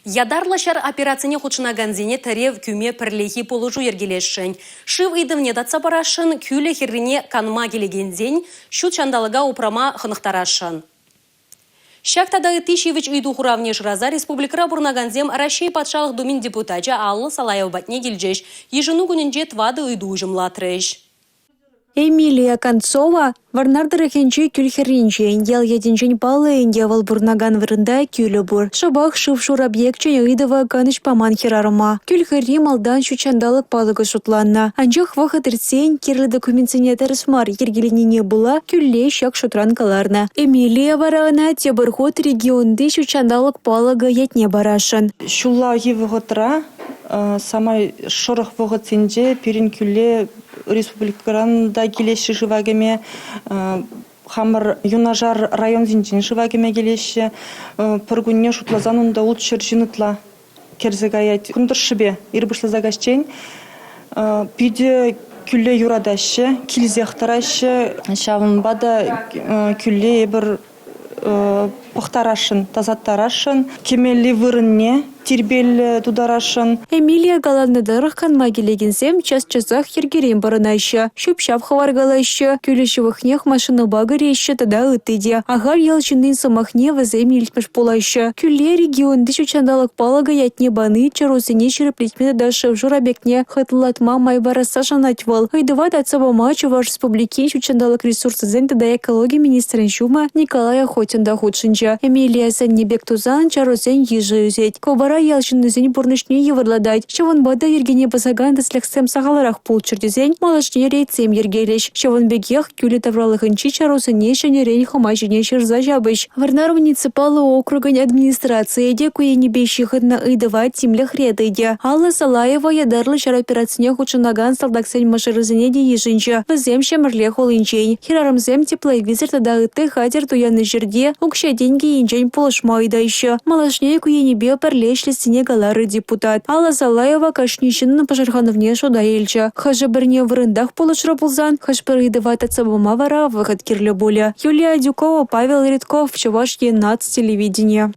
Ятарлӑ ҫар операцине хутшӑнакансене тӗрев кӳме пӗрлехи пулӑшу йӗркелесшӗн. Шыв ыйтӑвне татса парасшӑн, кӳлӗ хӗррине канма килекенсен ҫут ҫанталӑка упрама хӑнӑхтарасшӑн. Ҫак тата ытти ҫивӗч ыйту хуравне шыраса республикӑра пурӑнакансем Раҫҫей Патшалӑх Думин депутачӗ Алла Салаева патне килчӗҫ. Йышӑну кунӗнче тӑватӑ ыйту уҫӑмлатрӗҫ. Эмилия Концова Вӑрнар тӑрӑхӗнчи Кӳлхӗрринчен, ял ятӗнчен паллӑ ӗнтӗ вӑл пурӑнакан вырӑнта кӳлӗ пур. Шӑпах шыв-шур объекчӗн ыйтӑвӗ канӑҫ паман хӗрарӑма. Кӳлхӗрри малтан ҫут ҫанталӑк палӑкӗ шутланнӑ. Анчах вӑхӑт иртсен кирлӗ документсене тӗрӗс мар йӗркеленине пула кӳлле ҫак шутран кӑларнӑ. Эмилия вара ӑна тепӗр хут регионти ҫут ҫанталӑк палӑкӗ ятне парасшӑн. Ҫуллахи вӑхӑтра самай шӑрӑх вӑхӑтсенче пирӗн кӳлле республикӑран та килеҫҫӗ шыва кӗме, хамӑр юнашар районсенчен шыва кӗме килеҫҫӗ. Пӗр кунне шутласан унта 600 ҫын ытла кӗрсе каять. Кун тӑршшӗпе ир пуҫласа каҫчен питӗ кӳлле юратаҫҫӗ, килсех тӑраҫҫӗ. Ҫавӑнпа та кӳлле эпир пӑхтарасшӑн, тасаттарасшӑн, кӗмелли вырӑнне тирпейлӗ тутарасшӑн. Эмилия каланӑ тӑрӑх, канма килекенсем час-часах йӗркерен пӑрӑнаҫҫӗ, ҫӳп-ҫап хӑваркалаҫҫӗ, кӳлӗ ҫывӑхнех машинӑпа кӗреҫҫӗ тата ытти те. Ахаль ял ҫыннин сӑмахне вӗсем илтмӗш пулаҫҫӗ. Кӳлле регионти ҫут ҫанталӑк палӑкӗ ятне пани чарусене ҫирӗплетме тата шыв-шур объектне хӑтлӑлатма май парасса шанать вӑл. Ыйтӑва татса пама Чӑваш Республикин ҫут ҫанталӑк ресурсӗсен тата экологи министрӗн ҫумӗ Николай Охотин та хутшӑнчӗ. Эмилия сӗннӗ пек тусан чарусен йышӗ ӳсет. Ку вара ял ҫыннисен пурнӑҫне йывӑрлатать. Ҫавӑнпа та йӗркене пӑсакан тӗслӗхсем сахалрах пулччӑр тесен малашне рейдсем йӗркелӗҫ. Ҫавӑн пекех кӳлӗ тавралӑхӗнчи чарусене ҫӗнӗрен хӑма ҫине ҫырса ҫапӗҫ. Вӑрнар муниципаллӑ округӗн администрацийӗ те ку енӗпе ҫыхӑннӑ ыйтӑва тимлӗхре тытӗ. Алла Салаева ятарлӑ ҫар операцине хутшӑнакан салтаксен мӑшӑрӗсене те йышӑнчӗ. Вӗсем Ҫӗмӗрле хулинчен. Хӗрарӑмсем тепловизор тата ытти хатӗр туяннӑ ҫӗрте укҫа-тенкӗ енчен пулӑшма ыйтаҫҫӗ. Малашне ку енӗпе пӗрле ӗҫлессине каларӗ депутат. Алла Салаева кашни ҫыннӑн пӑшӑрханӑвне шута илчӗ. Хӑшӗ-пӗрне вырӑнтах пулӑшрӗ пулсан, хӑш-пӗр ыйтӑва татса пама вара вӑхӑт кирлӗ пулӗ. Юлия Адюкова, Павел Редков, Чӑваш Ен наци телевиденийӗ.